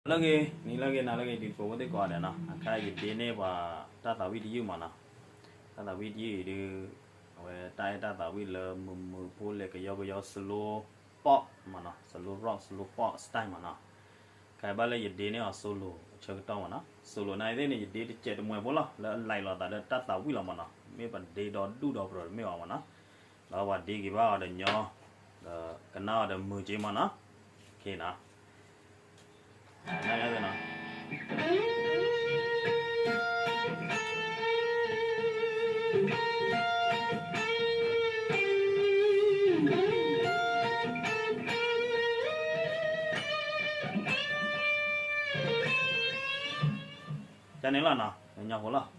လၢဂ့ၤ နံၤလၢဂ့ၤ နၤလၢဂ့ၤ ဒံကိးဖိသ့ၣ်ကိးဂၤဒဲးနီၤ, အခါယဒ့န့ၢ်ပှၤတၢ်သးဝံၣ်တယုၢ်မးနီၤ, တၢ်သးဝံၣ်တယုၢ်အံၤဒုး အဝဲတၢ်အဲၣ်တၢ်သးဝံၣ်လၢမုာ်မုာ်ဖိလဲၤကယီကယီ slow pop မးနီၤ, slow rock slow pop style မးနီၤ, ခဲအံၤဘၣ်လၢယဒ့န့ၢ်အီၤ solo အဆၢကတီၢ်မးနီၤ, solo နာ်သ့ၣ်န့ၣ် ယဒ့တစဲးတမှဲၤဖိလီၤ လၢအလဲၤလိာ်သးဒီးတၢ်သးဝံၣ်လီၤမးနီၤ, မ့ၢ်ပဒ့ဒီဒူၣ်ဒီပရီၤတမ့ၢ်ဘၣ်မးနီၤ, ဒီးပှၤဒ့က့ၤဘၣ်အီၤဒီးညီ ဒီးကနၣ်အီၤဒီးမုာ်က့မးနီၤ, ကန့ၣ်လီၤနီၤ, ညီဖိလီၤ.